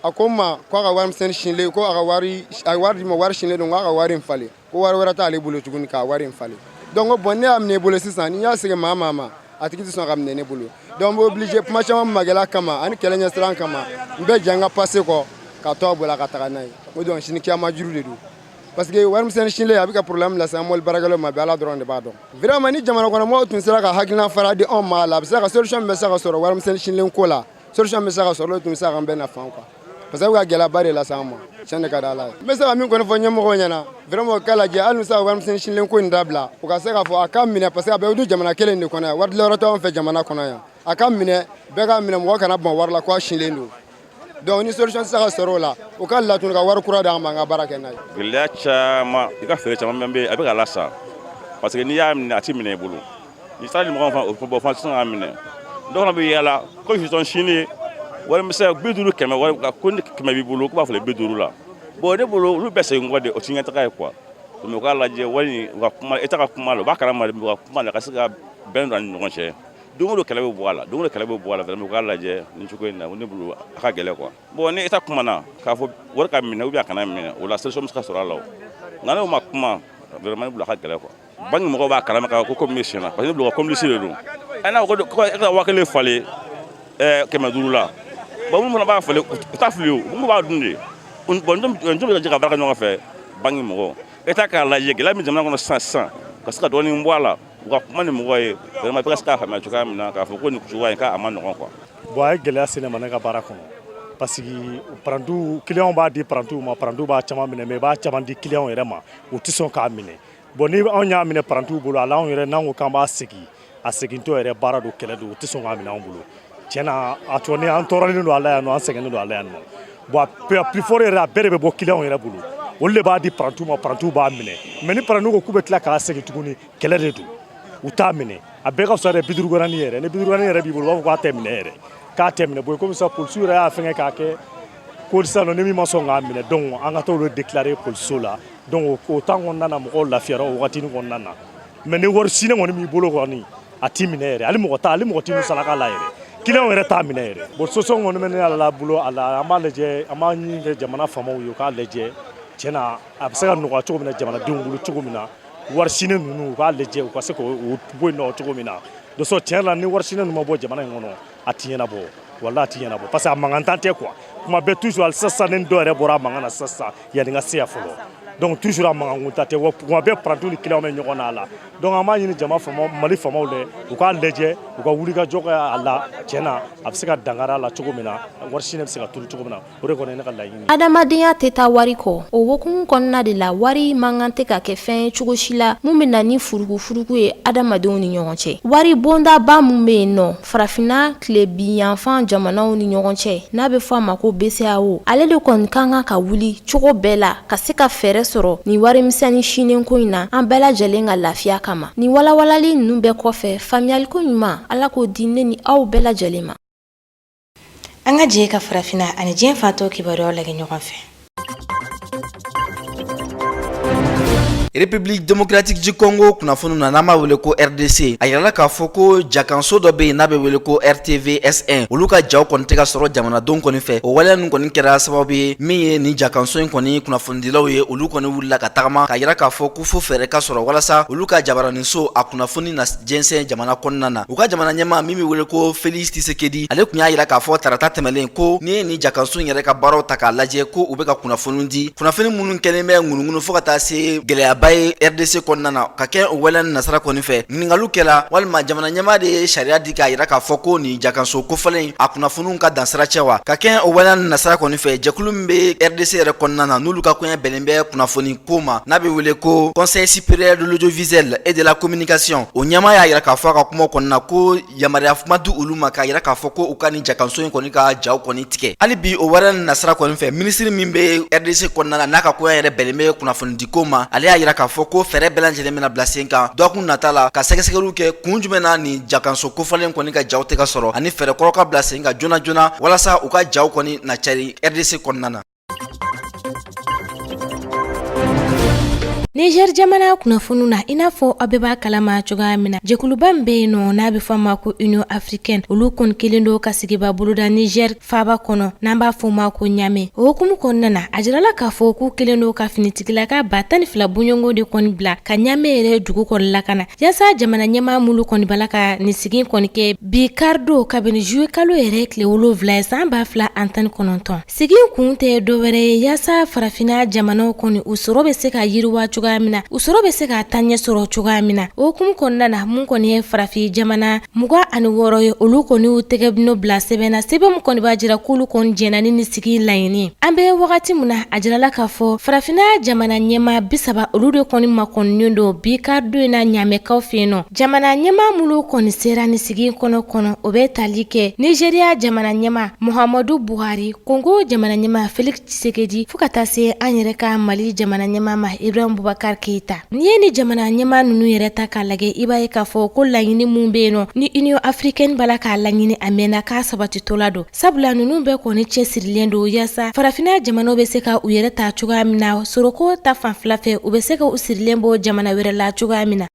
A ko n ma ko a ka warimisɛnnin sinlen, ko a ka wari, a ye wari di ma, wari sinlen don, ko a ka wari in falen, ko wari wɛrɛ t'ale bolo tuguni k'a wari in falen. Donc ko bon, ne y'a minɛ i bolo sisan, ni n y'a segin maa maa ma, a tigi tɛ sɔn ka minɛ ne bolo. Donc n bɛ obligé kuma caman magɛla kama ani kɛlɛ ɲɛsiran kama, n bɛ jɛ n ka passe kɔ ka to a bolo ka taga n'a ye. O donc sini kiyama juru de don, parce que warimisɛnnin sinlen a bɛ ka problème lase an mobili baarakɛlaw ma bi, Ala dɔrɔn de b'a dɔn. Vraiment, ni jamana kɔnɔmɔgɔw tun sera ka hakilina fara di anw ma a la, a bɛ se ka solution min bɛ se ka sɔrɔ warimisɛnnin sinlen ko la, solution bɛ se ka sɔrɔ, o tun bɛ se k'an bɛɛ nafa quoi, parce que a bɛ ka gɛlɛyaba de lase an ma. Tiɲɛ de ka di Ala ye. N bɛ se ka min kɔni fɔ ɲɛmɔgɔw ɲɛna, vraiment, u k'a lajɛ, hali n'u se ka warimisɛnnin sinlen ko in dabila, u ka se k'a fɔ a ka minɛ, parce que a bɛɛ bɛ dun jamana kelen de kɔnɔ yan, wari dilanyɔrɔ t'anw fɛ jamana kɔnɔ yan. A ka minɛ, bɛɛ ka minɛ, mɔgɔ kana ban wari la ko a sinlen don. Donc ni solution tɛ se ka sɔrɔ o la, u ka latunu ka wari kura d'an ma, an ka baara kɛ n'a ye. Gɛlɛya caman, i ka feere caman bɛ yen, a bɛ ka lasa, parce que n'i y'a minɛ, a tɛ minɛ i bolo. Ni sara ni mɔgɔ fana, o bɔ fana tɛ sɔn k'a minɛ. Dɔw fana bɛ yaala ko jetɔn sini, warimisɛn 50, 100, wari ko ni 100 b'i bolo, k'u b'a falen 50 la. Bon, ne bolo, olu bɛɛ segin kɔ de, o ti ɲɛtaga ye quoi. Donc u k'a lajɛ wari, u ka kuma, État ka kuma la, u b'a kalama, u ka kuma la ka se ka bɛn don an ni ɲɔgɔn cɛ. Don o don kɛlɛ bɛ bɔ a la, don o don kɛlɛ bɛ bɔ a la. Vraiment, u k'a lajɛ nin cogo in na. Ne bolo, a ka gɛlɛn quoi. Bon, ni État kumana k'a fɔ wari ka minɛ ou bien a kana minɛ, o la solution bɛ se ka sɔrɔ a la. O nka n'o ma kuma, vraiment, ne bolo, a ka gɛlɛn quoi. Banque mɔgɔw b'a kalama k'a fɔ ko min bɛ sen na, parce que ne bolo, ka complice de don. Ɛ, n'a ko ko e ka 1000 falen 500 la, bon, minnu fana b'a falen, u t'a fili, o minnu b'a dun de. Bon, n bɛ jɛ ka baara kɛ ɲɔgɔn fɛ. Banque mɔgɔw, État k'a lajɛ gɛlɛya min jamana kɔnɔ sisan sisan, ka se ka dɔɔnin bɔ a la, u ka kuma ni mɔgɔ ye vraiment, bɛɛ ka se k'a faamuya cogoya min na k'a fɔ ko nin cogoya in k'a ma nɔgɔn quoi. Bon, a ye gɛlɛya se ne ma ne ka baara kɔnɔ, parce que parantiw, clients b'a di parantiw ma, parantiw b'a caman minɛ, mais i b'a caman di clients yɛrɛ ma, u tɛ sɔn k'a minɛ. Bon, ni anw y'a minɛ parantiw bolo, a anw yɛrɛ n'an ko k'an b'a segin, a segintɔ yɛrɛ baara don, kɛlɛ don, u tɛ sɔn k'a minɛ anw bolo. Tiɲɛ na, a tɔ ni an tɔɔrɔlen don a la yan nɔ, an sɛgɛnnen don a la yan nɔ. Bon, a plus fort yɛrɛ, a bɛɛ de bɛ bɔ clients yɛrɛ bolo, olu de b'a di parantiw ma, parantiw b'a minɛ, mais ni parantiw ko k'u bɛ tila k'a segin tuguni, kɛlɛ de don, u t'a minɛ. A bɛɛ ka fisa yɛrɛ 50 gananin yɛrɛ. Ni 50 gananin yɛrɛ b'i bolo, u b'a fɔ k'a tɛ minɛ yɛrɛ, k'a tɛ minɛ. Bon, komi sisan polisiw yɛrɛ y'a fɛngɛ k'a kɛ ko sisan nɔ, ni min ma sɔn k'a minɛ, donc an ka t'olu déclarer polisiso la. Donc o temps kɔnɔna na, mɔgɔw lafiyara o wagatinin kɔnɔna na. Mais ni wari sinen kɔni b'i bolo kɔni, A t'i minɛ yɛrɛ, hali mɔgɔ t'a, hali mɔgɔ t'i musalaka la yɛrɛ, client yɛrɛ t'a minɛ yɛrɛ. Bon, solution kɔni bɛ ne yɛrɛ la bolo a la, an b'a lajɛ, an b'a ɲini kɛ jamana faamaw ye, u k'a lajɛ tiɲɛ na, a bɛ se ka nɔgɔya cogo min na jamanadenw bolo cogo min na. Wari sini ninnu, u k'a lajɛ, u ka se k'o bɔ yen nɔ cogo min na. Donc tiɲɛ la, ni wari sini ninnu ma bɔ jamana in kɔnɔ, a ti ɲɛnabɔ, walahi a ti ɲɛnabɔ, parce que a mankantan tɛ quoi. Kuma bɛɛ, toujours, hali sisan ni dɔ yɛrɛ bɔra a mankan na sisan yanni n ka se yan fɔlɔ. Donc toujours a mankankunta tɛ wa, kuma bɛɛ parantiw ni clients bɛ ɲɔgɔn na a la. Donc an b'a ɲini jama faamaw, Mali faamaw dɛ, u k'a lajɛ, u ka wulikajɔ kɛ a la. Tiɲɛ na, a bɛ se ka dankari a la cogo min na, wari sini bɛ se ka turu cogo min na, o de kɔni ye ne ka laɲini. Adamadenya tɛ taa wari kɔ. O hukumu kɔnɔna de la, wari man kan tɛ ka kɛ fɛn ye cogo si la mun bɛ na ni furukufuruku ye adamadenw ni ɲɔgɔn cɛ. Wari bondaba mun bɛ yen nɔ farafinna tilebin yanfan jamanaw ni ɲɔgɔn cɛ, n'a bɛ fɔ a ma ko BCEAO, ale de kɔni ka kan ka wuli cogo bɛɛ la ka se ka fɛɛrɛ sɔrɔ nin warimisɛnnin sinen ko in na, an bɛɛ lajɛlen ka lafiya kama. Nin walawalali ninnu bɛɛ kɔfɛ, faamuyaliko ɲuman, Ala k'o di ne ni aw bɛɛ lajɛlen ma. An ka jɛ ka farafinna ani diɲɛ fan tɔw kibaruyaw lajɛ ɲɔgɔn fɛ. République démocratique du Congo kunnafoni na, n'an b'a wele ko RDC, a yirala k'a fɔ ko jakanso dɔ bɛ yen n'a bɛ wele ko RTV S1, olu ka jaw kɔni tɛ ka sɔrɔ jamanadenw kɔni fɛ. O waleya ninnu kɔni kɛra sababu ye min ye nin jakanso in kɔni kunnafonidilaw ye, olu kɔni wulila ka tagama ka yira k'a fɔ ko fo fɛɛrɛ ka sɔrɔ walasa olu ka jabaraninso a kunnafoni na jɛnsɛn jamana kɔnɔna na. U ka jamana ɲɛmaa min bɛ wele ko Félix Tshisekedi, ale tun y'a yira k'a fɔ tarata tɛmɛlen ko n'i ye nin jakanso in yɛrɛ ka baaraw ta k'a lajɛ, ko u bɛ ka kunnafoni di, kunnafoni minnu kɛlen bɛ ŋunuŋunu fo ka taa se gɛlɛyaba ye RDC kɔnɔna na. Ka kɛ o waleya nasara kɔni fɛ, ɲininkaliw kɛla walima jamana ɲɛmaa de ye sariya di k'a yira k'a fɔ ko nin jakanso kofɔlen a kunnafoniw ka dan sira cɛ wa? Ka kɛ o waleya nasara kɔni fɛ, jɛkulu min bɛ RDC yɛrɛ kɔnɔna na, n'olu ka koɲɛ bɛnnen bɛ kunnafoni ko ma, n'a bɛ wele ko Conseil supérieur de l'audiovisuel et de la communication, o ɲɛmaa y'a yira k'a fɔ a ka kuma kɔnɔna ko yamaruya ma di olu ma k'a yira k'a fɔ ko u ka nin jakanso in kɔni ka jaw kɔni tigɛ. Hali bi o waleya nasara kɔni fɛ, minisiri min bɛ RDC kɔnɔna na, n'a ka koɲɛ yɛrɛ bɛnnen bɛ kunnafonidiko ma, ale y'a yira k'a fɔ ko fɛɛrɛ bɛɛ lajɛlen bɛna bila sen kan dɔgɔkun nata la ka sɛgɛsɛgɛliw kɛ kun jumɛn na nin jakanso kofɔlen kɔni ka jaw tɛ ka sɔrɔ, ani fɛɛrɛ kɔrɔ ka bila sen kan joona joona walasa u ka jaw kɔni na cari RDC kɔnɔna na. Niger jamana kunnafoniw na, i n'a fɔ aw bɛɛ b'a kalama cogoya min na, jɛkuluba min bɛ yen nɔ n'a bɛ fɔ a ma ko Union africaine, olu kɔni kelen don ka sigiba boloda Niger faaba kɔnɔ, n'an b'a fɔ o ma ko Niamey. O hukumu kɔnɔna na, a jirala k'a fɔ k'u kelen don ka finitigilaka 12,000 bɔɲɔgɔn de kɔni bila ka Niamey yɛrɛ dugu kɔni lakana, yaasa jamana ɲɛmaa minnu kɔni b'a la ka nin sigi kɔni kɛ bi karidon, kabini juillet kalo yɛrɛ tile 7 ye san 2019. Sigi kun tɛ dɔwɛrɛ ye yaasa farafinna jamanaw kɔni u sɔrɔ bɛ se ka yiriwa cogoya min na, u sɔrɔ bɛ se ka taaɲɛ sɔrɔ cogoya min na. O hukumu kɔnɔna na, mun kɔni ye farafin jamana 26 ye, olu kɔni y'u tɛgɛnɔ bila sɛbɛn na, sɛbɛn min kɔni b'a jira k'olu kɔni jɛnna ni nin sigi laɲini. An bɛ wagati min na, a jirala k'a fɔ farafinna jamana ɲɛmaa 30, olu de kɔni makɔnɔnen don bi karidon in na Ɲamɛkaw fɛ yen nɔ. Jamana ɲɛmaa minnu kɔni sera nin sigi kɔnɔ, o bɛ tali kɛ Nizeriya jamana ɲɛmaa Muhamadu Buhari, Kongo jamana ɲɛmaa Felix Tshisekedi, fo ka taa se an yɛrɛ ka Mali jamana ɲɛmaa ma Ibrahim Boubacar Keita. N'i ye ni jamana ɲɛmaa ninnu yɛrɛ ta k'a lajɛ, i b'a ye k'a fɔ ko laɲini min bɛ yen nɔ ni Union africaine b'a la k'a laɲini a mɛnna, k'a sabatitɔla don, sabula ninnu bɛɛ kɔni cɛsirilen don yaasa farafinna jamanaw bɛ se ka u yɛrɛ ta cogoya min na sɔrɔko ta fanfɛla fɛ, u bɛ se ka u sirilen bɔ jamana wɛrɛ la cogoya min na.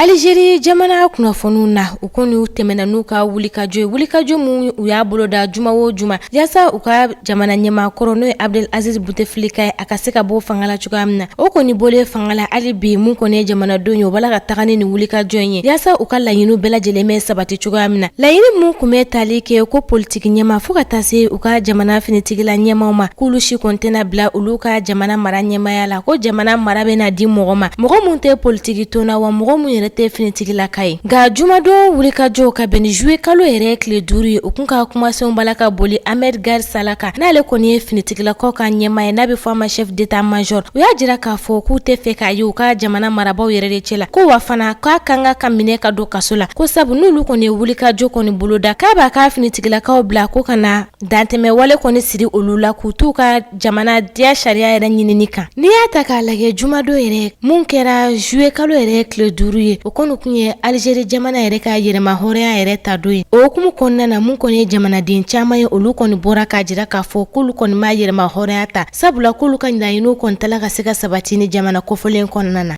Alizeri jamana kunnafoniw na, u kɔni tɛmɛna n'u ka wulikajɔ ye, wulikajɔ min u y'a boloda juma o juma yaasa u ka jamana ɲɛmaa kɔrɔ, n'o ye Abdel Aziz Bouteflika ye, a ka se ka bɔ fanga la cogoya min na. O kɔni bɔlen fanga la, hali bi mun kɔni ye jamanadenw ye, u b'a la ka taga ni nin wulikajɔ in ye yaasa u ka laɲiniw bɛɛ lajɛlen bɛ sabati cogoya min na. Laɲini mun tun bɛ tali kɛ ko politiki ɲɛmaa fo ka taa se u ka jamana finitigila ɲɛmaaw ma, k'olu si kɔni tɛna bila olu ka jamana mara ɲɛmaaya la, ko jamana mara bɛna di mɔgɔ ma, mɔgɔ mun tɛ politiki tɔn na, wa mɔgɔ mun yɛrɛ tɛ finitigilaka ye. Nka jumadon wulikajɔ ka bɛn ni juillet kalo yɛrɛ tile 5 ye, u kun ka kumasenw b'a la ka boli Ahmed Gaïd Salah kan, n'ale kɔni ye finitigilakaw ka ɲɛmaa ye, n'a bɛ fɔ a ma chef d'état major. U y'a jira k'a fɔ k'u tɛ fɛ k'a ye u ka jamana marabaaw yɛrɛ de cɛ la, ko wa fana k'a ka kan ka minɛ ka don kaso la, ko sabu n'olu kɔni ye wulikajɔ kɔni boloda, k'a b'a ka finitigilakaw bila ko ka na dantɛmɛ wale kɔni siri olu la k'u t'u ka jamana diya sariya yɛrɛ ɲinini kan. N'i y'a ta k'a lajɛ, jumadon yɛrɛ mun kɛra juillet kalo yɛrɛ tile 5 ye, o kɔni kun ye Alizeri jamana yɛrɛ ka yɛrɛmahɔrɔnya yɛrɛ ta don ye. O hukumu kɔnɔna na, mun kɔni ye jamanaden caman ye, olu kɔni bɔra k'a jira k'a fɔ k'olu kɔni ma yɛrɛmahɔrɔnya ta, sabula k'olu ka laɲiniw kɔni tala ka se ka sabati ni jamana kofɔlen kɔnɔna na.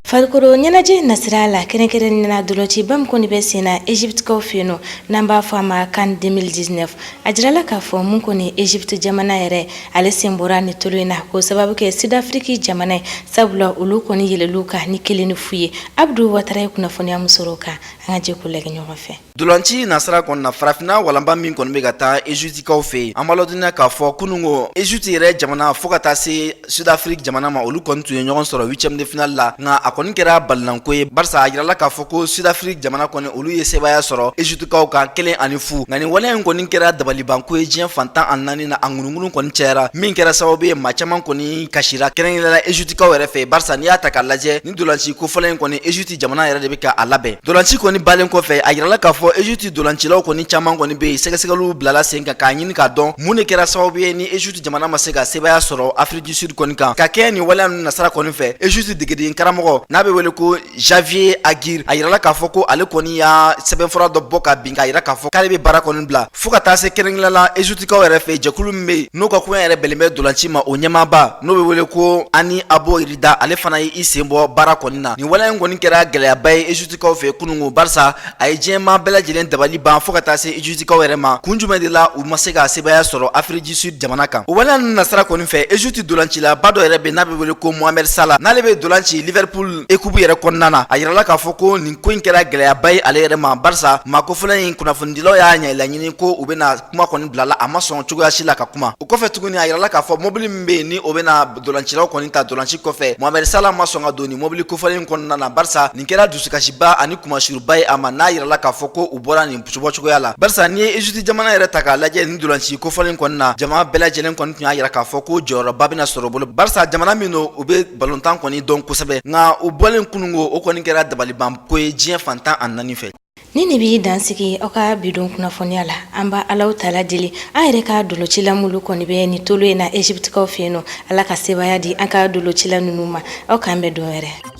Farikolo ɲɛnajɛ nasira la, kɛrɛnkɛrɛnnenya la dolanciba min kɔni bɛ sen na Egyptekaw fɛ yen nɔ, n'an b'a fɔ a ma CAN 2019, a jirala k'a fɔ mun kɔni Egypte jamana yɛrɛ, ale sen bɔra nin tolon in na k'o sababu kɛ Sud-Afrique jamana ye, sabula olu kɔni yɛlɛl'u kan ni 1-0 ye. Abdu Watara ye kunnafoniya min sɔrɔ o kan, an ka jɛ k'o lajɛ ɲɔgɔn fɛ. Dolanci nasira kɔni na, farafinna walanba min kɔni bɛ ka taa Egyptekaw fɛ yen, an b'a ladɔnniya k'a fɔ kununko Egypte yɛrɛ jamana fo ka taa se Sud-Afrique jamana ma, olu kɔni tun ye ɲɔgɔn sɔrɔ huitième de finale la. Nka a kɔni kɛra balinanko ye, barisa a yirala k'a fɔ ko Sud-Afrique jamana kɔni, olu ye sebaaya sɔrɔ Egyptekaw kan 1-0. Nka nin waleya in kɔni kɛra dabalibanko ye diɲɛ fan 14 na. A ŋunuŋunu kɔni cayara, min kɛra sababu ye maa caman kɔni kasira, kɛrɛnkɛrɛnnenya la Egyptekaw yɛrɛ fɛ, barisa n'i y'a ta k'a lajɛ, nin dolanci kofɔlen in kɔni, Egypte jamana yɛrɛ de bɛ ka a labɛn. Dolanci kɔni balen kɔfɛ, a yirala k'a fɔ Egypte dolancilaw kɔni caman kɔni bɛ yen, sɛgɛsɛgɛliw bilala sen kan k'a ɲini k'a dɔn mun de kɛra sababu ye ni Egypte jamana ma se ka sebaaya sɔrɔ Afrique du Sud kɔni kan. Ka kɛ nin waleya ninnu nasira kɔni fɛ, Egypte degeden karamɔgɔ n'a bɛ wele ko Javier Aguirre, a yirala k'a fɔ ko ale kɔni y'a sɛbɛnfura dɔ bɔ ka bin k'a yira k'a fɔ k'ale bɛ baara kɔni bila. Fo ka taa se kɛrɛnkɛrɛnnenya la Egyptekaw yɛrɛ fɛ, jɛkulu min bɛ yen n'o ka koɲɛ yɛrɛ bɛnnen bɛ dolanci ma, o ɲɛmaaba n'o bɛ wele ko Hani Abo Rida, ale fana ye i sen bɔ baara kɔni na. Nin waleya in kɔni kɛra gɛlɛyaba ye Egyptekaw fɛ kununko, barisa a ye diɲɛmaa bɛɛ lajɛlen dabali ban fo ka taa se Egyptekaw yɛrɛ ma. Kun jumɛn de la u ma se ka sebaaya sɔrɔ Afrique du Sud jamana kan? O waleya ninnu nasira kɔni fɛ, Egypte dolancilaba dɔ yɛrɛ bɛ n'a bɛ wele ko Mohamed Salah, n'ale bɛ dolan ci Liverpool équipe yɛrɛ kɔnɔna na, a yirala k'a fɔ ko nin ko in kɛra gɛlɛyaba ye ale yɛrɛ ma, barisa maa kofɔlen in kunnafonidilaw y'a ɲɛ laɲini ko u bɛna kuma kɔni bila la, a ma sɔn cogoya si la ka kuma. O kɔfɛ tuguni, a yirala k'a fɔ mobili min bɛ yen ni o bɛna dolancilaw kɔni ta dolanci kɔfɛ, Mohamed Salah ma sɔn ka don nin mobili kofɔlen in kɔnɔna na, barisa nin kɛra dusukasiba ani kumasuruba ye a ma, n'a yirala k'a fɔ ko u bɔra nin bɔcogoya la. Barisa n'i ye Egypte jamana yɛrɛ ta k'a lajɛ nin dolanci kofɔlen kɔni na, jama bɛɛ lajɛlen kɔni tun y'a yira k'a fɔ ko jɔyɔrɔba bɛna sɔrɔ bolo, barisa jamana min don, u bɛ balontan kɔni dɔn kosɛbɛ. Nka u bɔlen kununko, o kɔni kɛra dabalibanko ye diɲɛ fan 14 fɛ. Ni nin b'i dansigi aw ka bidon kunnafoniya la, an b'a Alahu taala deli, an yɛrɛ ka dolocila minnu kɔni bɛ nin tolo in na Egyptekaw fɛ yen nɔ, Ala ka sebaaya di an ka dolocila ninnu ma. Aw k'an bɛn don wɛrɛ.